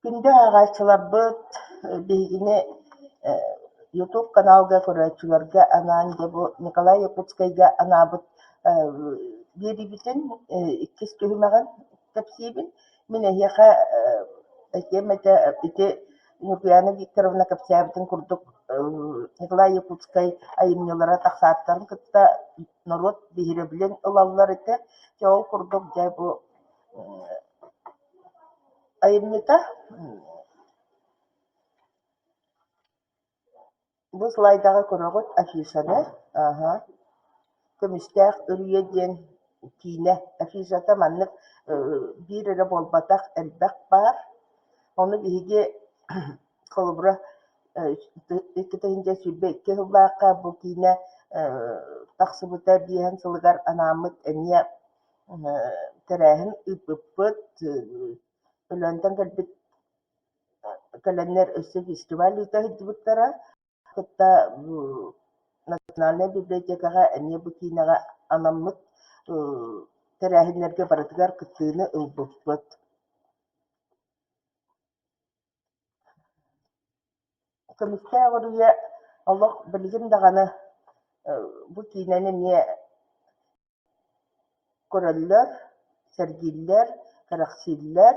Күндү ааҕааччыларбыт, биһигини Ютуб каналга көрөөччүлэргэ анаан дьэ бу Николай Якутскайга анаабыт биэриибитин иккис түһүмэҕин кэпсиибин. Мин эһиэхэ этиэм этэ ити Ньургуйаана Викторовна кэпсээбитин курдук Николай Якутскай айымньылара тахсааттарын кытта норуот биһирэбилин ылаллар этэ. Дьэ ол курдук дьэ бу айымньыта бу слайдаҕа көрөҕүт афишаны аһа Көмүстээх үрүйэ диэн киинэ афишата маннык биир эрэ буолбатах элбэх баар. Ону биһиги холобура 2022 сыллаахха бу киинэ тахсыбыта биэһин сылыгар анааммыт эмиэ тэрээһин ыыппыппыт. Өлөөнтөн кэлбит кэлэннэр өссө фестиваль ыыта сылдьыбыттара. Кытта Национальнай библиотекаҕа эмиэ бу киинэҕэ анаммыт тэрээһиннэргэ барытыгар кыттыыны ылбыппыт. Көмүстээх үрүйэ олох билигин даҕаны бу киинэни эмиэ көрөллөр, сэргииллэр, кэрэхсииллэр.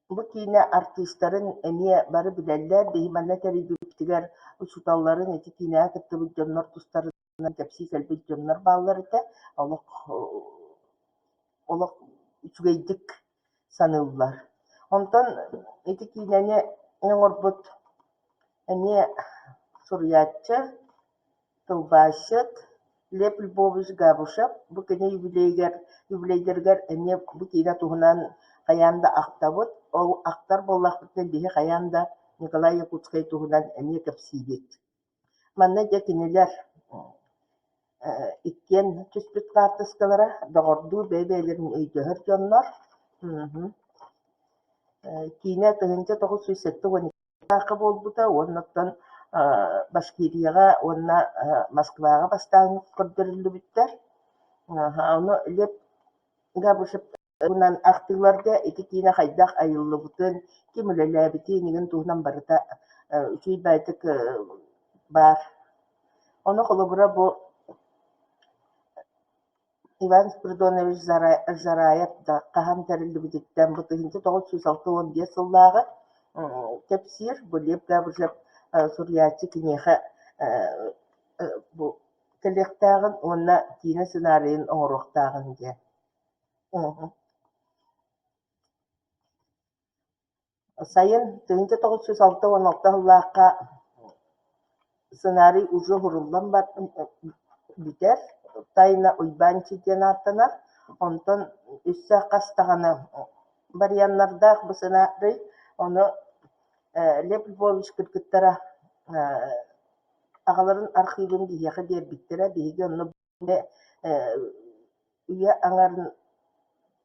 Бу киинэ артыыстарын эмиэ бары билэллэр, биһи манна тэрийбиппитигэр учууталларын ити киинэҕэ кыттыбыт дьоннор тустарынан кэпсии кэлбит дьоннор бааллар этэ. Олох олох үчүгэйдик саныыллар. Онтон ити киинэни оҥорбут эмиэ суруйааччы, тылбаасчыт Лев Львович Габышев бу кини юбилейыгар юбилейдарыгар эмиэ бу киинэ туһунан хайаан да ахтабыт. Ол ахтар буоллахпытына биһи хайаан да Николай Якутскай туһунан эмиэ кэпсиибит. Манна дьэ кинилэр иккиэн түспүт хаартыскалара доҕордуу бэйэ-бэйэлэрин өйдөһөр дьоннор. Киинэ 1972 буолбута уонна оттон Башкирияҕа уонна Москваҕа бастаан көрдөрүллүбүттэр. Ону Лев Габышев Туһунан ахтыыларга ити киинэ хайдах айыллыбытын, ким үлэлээбитин игин туһунан барыта үчүгэй баайдык баар. Ону холобура бу Иван Спиридонович Жараев да хаһан тэриллибититтэн бу 1965 сыллааҕы кэпсиир. Бу Лев Габышев суруйааччы киниэхэ бу кэлиэхтээҕин уонна киинэ сценарийын оҥоруохтааҕын диэн. Сайын 1966 сыллаахха сценарий уже уһуруллан бүтэр, «Тайна Уйбаанчы» диэн ааттанар. Онтон өссө хас даҕаны варианнардаах бу сценарий. Ону Лев Львович кыргыттара аҕаларын архивын биһиэхэ биэрбиттэрэ. Биһиги онно Үйэ аҥарын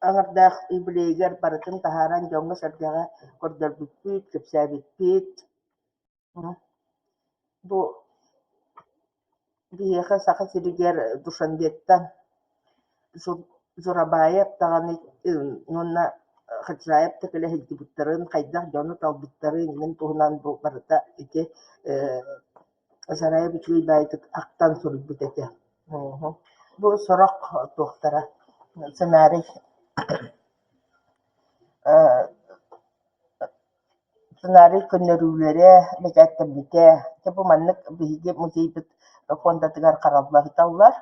аҥардаах юбилейыгар барытын таһааран дьоҥҥо-сэргэҕэ көрдөрбүппүт, кэпсээбиппит. Бу биһиэхэ Саха сиригэр Душанбеттан Журабаев даҕаны уонна Хаджаев да кэлэ сылдьыбыттарын, хайдах дьону талбыттарын мин туһунан бу барыта ити Сараев үчүгэй баайытык ахтан суруйбут этэ. Бу сорох туохтара сценарий сценарий көннөрүүлэрэ бэчээттэммитэ. Дьэ бу маннык биһиги музейбыт фондатыгар харалла сыталлар.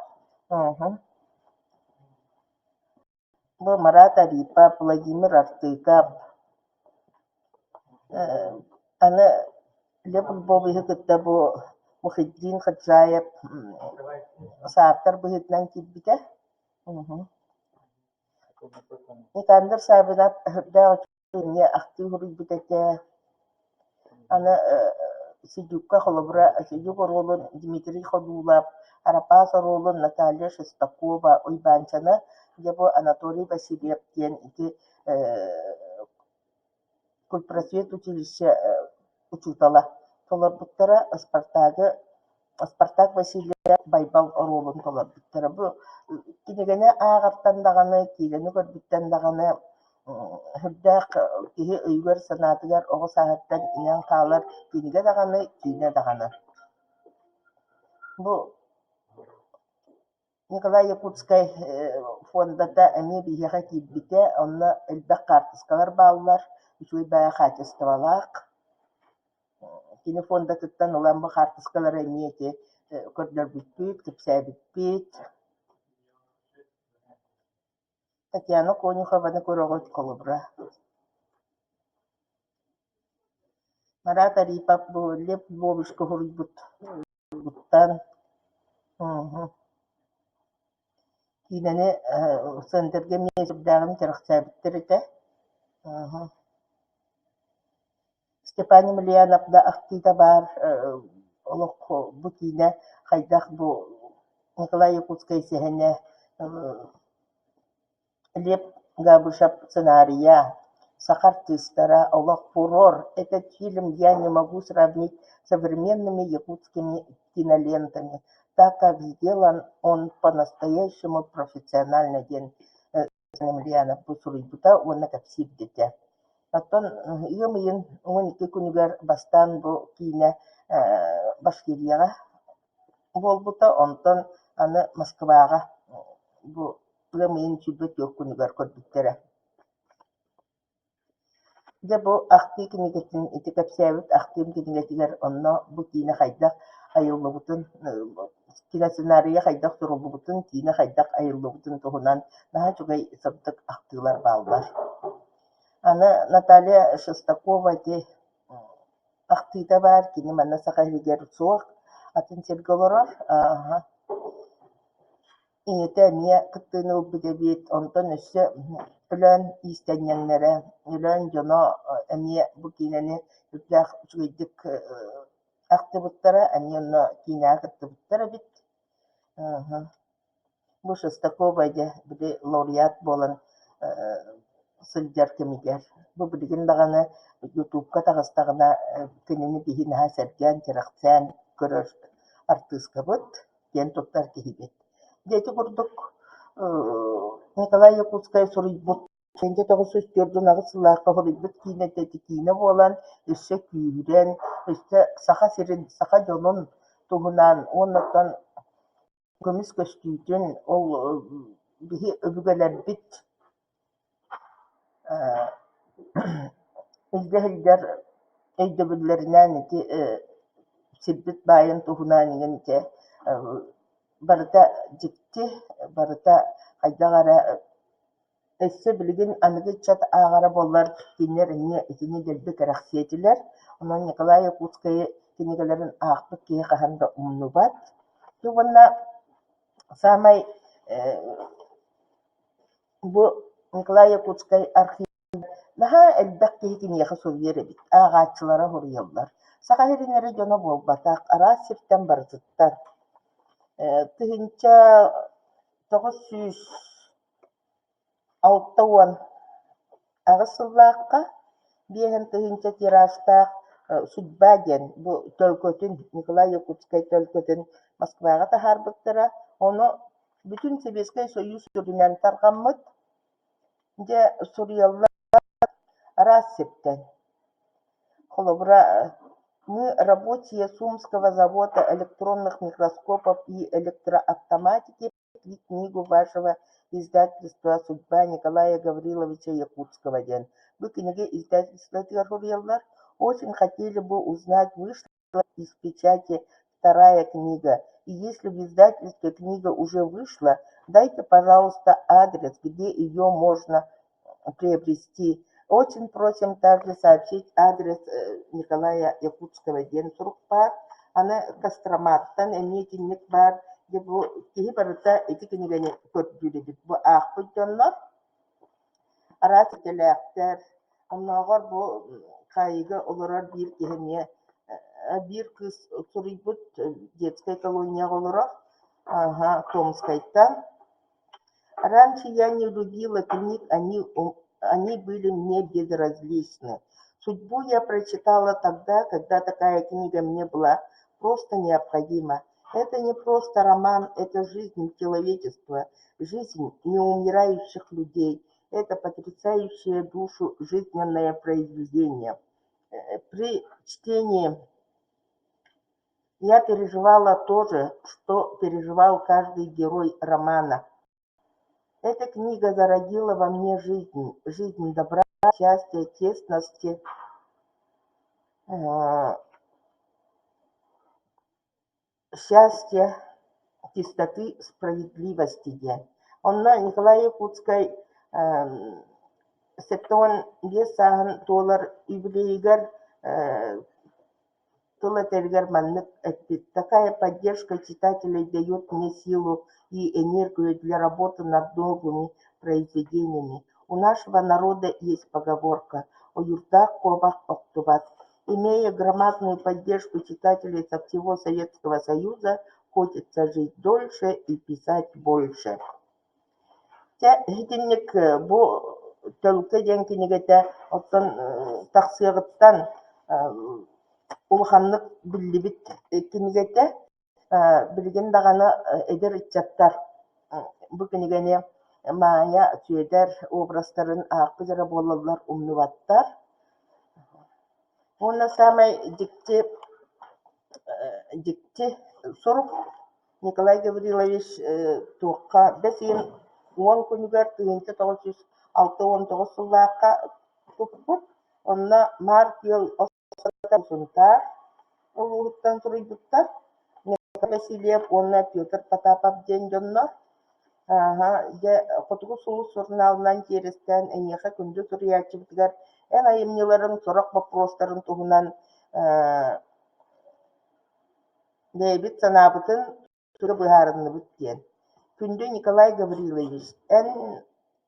Бу Марат Арипов, Владимир Артыков, аны Лев Львовиһы кытта бу Мухиддин Хаджаев сааттар быһыытынан киирбитэ. Никандр Саввинов сүрдээх Эмиэ ахтыы суруйбут этэ. Аны Сидюкка холобура Сидюк оруолун Дмитрий Ходулов, Арапаас оруолун Наталья Шестакова, Уйбаанчаны дьэ бу Анатолий Васильев диэн ити культпросвет училище учуутала толорбуттара. Спартагы Спартак Васильев Байбал оруолун толорбуттара. Бу кинигэни ааҕартан даҕаны, киинэни көрбүттэн даҕаны сүрдээх киһи өйүгэр-санаатыгар оҕо сааһыттан иҥэн хаалар кинигэ даҕаны, киинэ даҕаны. Бу Николай Якутскай фондата эмиэ биһиэхэ киирбитэ, онно элбэх хаартыскалар бааллар, үчүгэй баҕайы хаачыстыбалаах. Кини фондатыттан ылан бу хаартыскалары эмиэ ити көрдөрбүппүт, кэпсээбиппит. Татьяна Конюхованы көрөҕүт холобура. Марат Арипов бу Лев Львовичка суруйбут Киинэни центргэ эмиэ сүрдээҕин кэрэхсээбиттэр этэ. Степан Емельянов да ахтыыта баар олох бу киинэ хайдах бу Николай Якутскай сэһэнэ Лев Габышев сценарийа, саха артыыстара, олох фурор, этот фильм я не могу сравнить с современными якутскими кинолентами, так как сделан он по-настоящему профессионально диэн Емельянов бу суруйбута уонна кэпсиирбитэ. Оттон ыам ыйын 12 күнүгэр бастаан бу киинэ Башкирияҕа буолбута, онтон аны Москваҕа бу ыам ыйын 24 күнүгэр көрбүттэрэ. Дьэ бу ахтыы кинигэтин ити кэпсээбит ахтыым кинигэтигэр онно бу киинэ хайдах айыллыбытын, киносценарийа хайдах суруллубутун, киинэ хайдах айыллыбытын туһунан наһаа үчүгэй сырдык ахтыылар бааллар. Аны Наталья Шестакова ити ахтыыта баар, кини манна Саха сиригэр суох, атын сиргэ олорор. Ийэтэ эмиэ кыттыыны ылбыт эбит, онтон өссө Өлөөн иистэнньэҥнэрэ, Өлөөн дьоно эмиэ бу киинэни сүрдээх үчүгэйдик ахтыбыттара, эмиэ онно киинэҕэ кыттыбыттар эбит. Бу Шестакова дьэ били лауреат буолан сылдьар кэмигэр бу билигин даҕаны ютубка таҕыстаҕына кинини биһи наһаа сэргээн, кэрэхсээн көрөр артыыскабыт диэн туттар киһибит. Дьэ ити курдук Николай Якутскай суруйбут 1948 сыллаахха суруйбут киинэтэ ити киинэ буолан өссө күүһүрэн, өссө Саха сирин, саха дьонун туһунан уонна оттон көмүс көстүүтүн ол биһи өбүгэлэрбит илдьэ сылдьар өйдөбүллэринэн ити сирбит баайын туһунан иҥин ити барыта дьикти, барыта хайдах эрэ өссө билигин аныгы ыччат ааҕара буоллар кинилэр эмиэ итини дэлби кэрэхсиэ этилэр. Онон Николай Якутскайы кинигэлэрин аахпыт киһи хаһан да умнубат. Уонна саамай бу Николай Якутскай архив наһаа элбэх киһи киниэхэ суруйар эбит, ааҕааччылара суруйаллар. Саха сирин эрэ дьоно буолбатах, араас сиртэн барытыттан. 1968 сыллаахха 5000 тиражтаах «Судьба» диэн бу төлкөтүн, Николай Якутскай төлкөтүн Москваҕа таһаарбыттара. Ону бүтүн Сэбиэскэй Сойуус үрдүнэн тарҕаммыт. Дьэ, суруйаллар араас сиртэн. Холобура, мы рабочие Сумского завода электронных микроскопов и электроавтоматики книгу вашего издательства «Судьба Николая Гавриловича Якутского» диэн. Бу кинигэ издательствотыгар суруйаллар. Очень хотели бы узнать, вышла из печати вторая книга. И если в издательстве книга уже вышла, дайте, пожалуйста, адрес, где ее можно приобрести. Очень просим также сообщить адрес Николая Якутского диэн сурук баар. Аны Костроматтан эмиэ итинник баар. Дьэ бу киһи барыта ити кинигэни көрдүүр эбит. Бу аахпыт дьоннор араас идэлээхтэр. Оннооҕор бу хаайыыга олорор биир киһи эмиэ биир кыыс суруйбут детскай колонияҕа олорор Томскайтан. Раньше я не любила книг, они были мне безразличны. Судьбу я прочитала тогда, когда такая книга мне была просто необходима. Это не просто роман, это жизнь человечества, жизнь неумирающих людей, это потрясающее душу жизненное произведение. При чтении я переживала то же, что переживал каждый герой романа. Эта книга зародила во мне жизнь, жизнь добра, счастья, честности, счастья, чистоты, справедливости диэн. Онно Николай Якутскай 75 сааһын туолар юбилейыгар тыл этэригэр маннык эппит: «Такая поддержка читателей дает мне силу и энергию для работы над новыми произведениями. У нашего народа есть поговорка «Ойуурдаах куобах охтубат». Имея громадную поддержку читателей со всего Советского Союза, хочется жить дольше и писать больше». Чэ, итинник бу «Төлкө» диэн кинигэтэ оттон тахсыаҕыттан улаханнык биллибит кинигэтэ. Билигин даҕаны эдэр ыччаттар бу кинигэни Маайа, Сүөдэр образтарын аахпыт эрэ буолаллар умнубаттар. Уонна саамай дьикти дьикти сурук Николай Гаврилович туохха бэс ыйын 10 күнүгэр 1969 сыллаахха туппут. Онно Маар Күөл Сунтаар улууһуттан суруйбуттар Николай Васильев уонна Петр Потапов диэн дьоннор. Ааһа, дьэ, «Хотугу сулус» сурунаалынан тиэрэстээн эйиэхэ күндү суруйааччыбытыгар эн айымньыларыҥ сорох боппуруостарын туһунан бэйэбит санаабытын тута быһаарынныбыт диэн. Күндү Николай Гаврилович, эн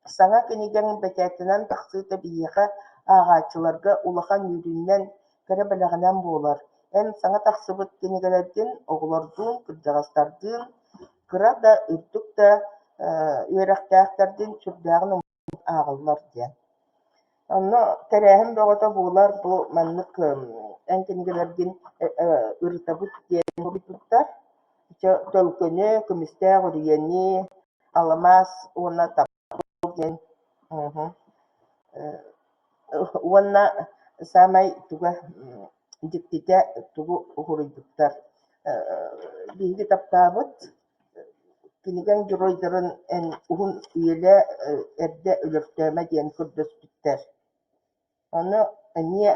саҥа кинигэҥ бэчээттэнэн тахсыыта биһиэхэ, ааҕааччыларга улахан үөрүүнэн, кэрэ бэлэҕинэн буолар. Эн саҥа тахсыбыт кинигэлэргин оҕолордуун, кырдьаҕастардыын, кыра да, үрдүк да үөрэхтээхтэрдиин сүрдээҕин ааҕыллар диэн. Онно тэрээһин бөҕөтө буолар, бу маннык эн кинигэлэргин ырытабыт диэн суруйбуттар. Төлкөнү, Көмүстээх үрүйэни, Аламаас уонна Таптал диэн уонна саамай туга дьиктитэ тугу уһуруйбуттар. Биһиги таптаабыт Кинигэҥ дьоруойдарын эн уһун үйэлээ эрдэ өлөртөөмө диэн көрдөспүттэр. Ону эмиэ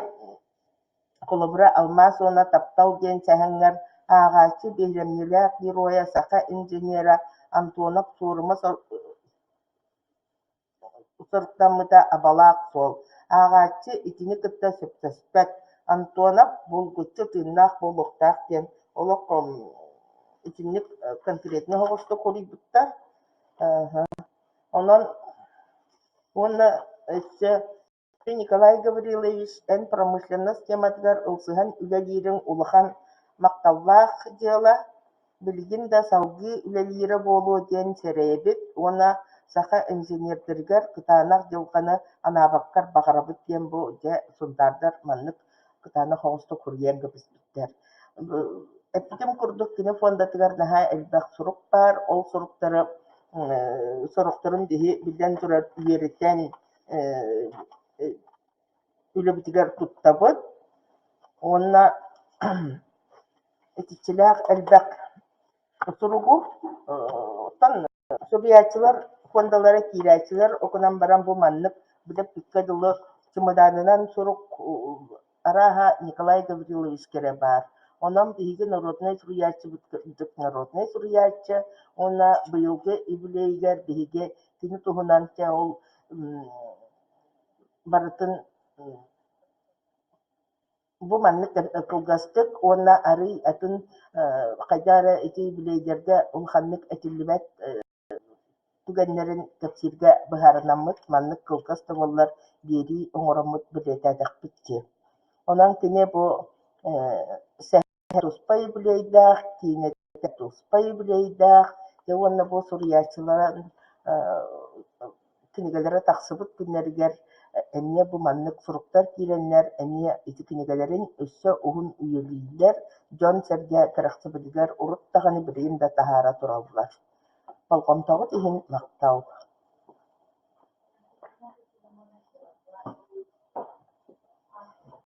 холобура «Алмаас уонна таптал» диэн сэһэҥҥэр ааҕааччы биһирэмньилээх геройа саха инженера Антонов суорума Соруктаммыта абалаах суол, ааҕааччы итини кытта сөпсөспөт, Антонов булгуччу тыыннаах буолуохтаах диэн олох итинник конкретнай соҕустук хоруйбуттар. Онон уонна өссө Николай Гаврилович, эн промышленность тематыгар ылсыһан үлэлиириҥ улахан махталлаах дьыала. Билигин да салгыы үлэлиирэ буолуо диэн сэрэйэбит уонна саха инженердэригэр кытаанах дьылҕаны анаабаккар баҕарабыт диэн бу дьэ сунтаардар маннык кытаанах оҕустук суруйан кэбиспиттэр. Эппитим курдук кини фондатыгар наһаа элбэх сурук баар, ол суруктары сорохторун биһи биллэн турар үөрэтэн үлэбитигэр туттабыт уонна итиччэлээх элбэх суругу оттон суруйааччылар фондалара киирээччилэр окунан баран бу маннык билэппиккэ дылы чымыдаанынан сурук арааһа Николай Гавриловичка эрэ баар. Онон биһиги народнай суруйааччыбыт кырдьык народнай суруйааччы уонна быйылгы юбилейыгар биһиги кини туһунан чэ ол барытын бу маннык кылгастык уонна арыый атын хайдах эрэ ити юбилейдарга улаханнык этиллибэт түгэннэрин кэпсииргэ быһаарынаммыт маннык кылгас да буоллар биэрии оҥороммут бэлиэтээтэхпит дии. Онон кини бу сэһэн туспа юбилейдаах, киинэтэ туспа юбилейдаах, дьэ уонна бу суруйааччылара кинигэлэрэ тахсыбыт күннэригэр эмиэ бу маннык суруктар киирэннэр эмиэ ити кинигэлэрин өссө уһун үйэлииллэр. Дьон-сэргэ кэрэхсэбилигэр урут даҕаны, билигин да таһаара тураллар. Болҕомтоҕут иһин махтал.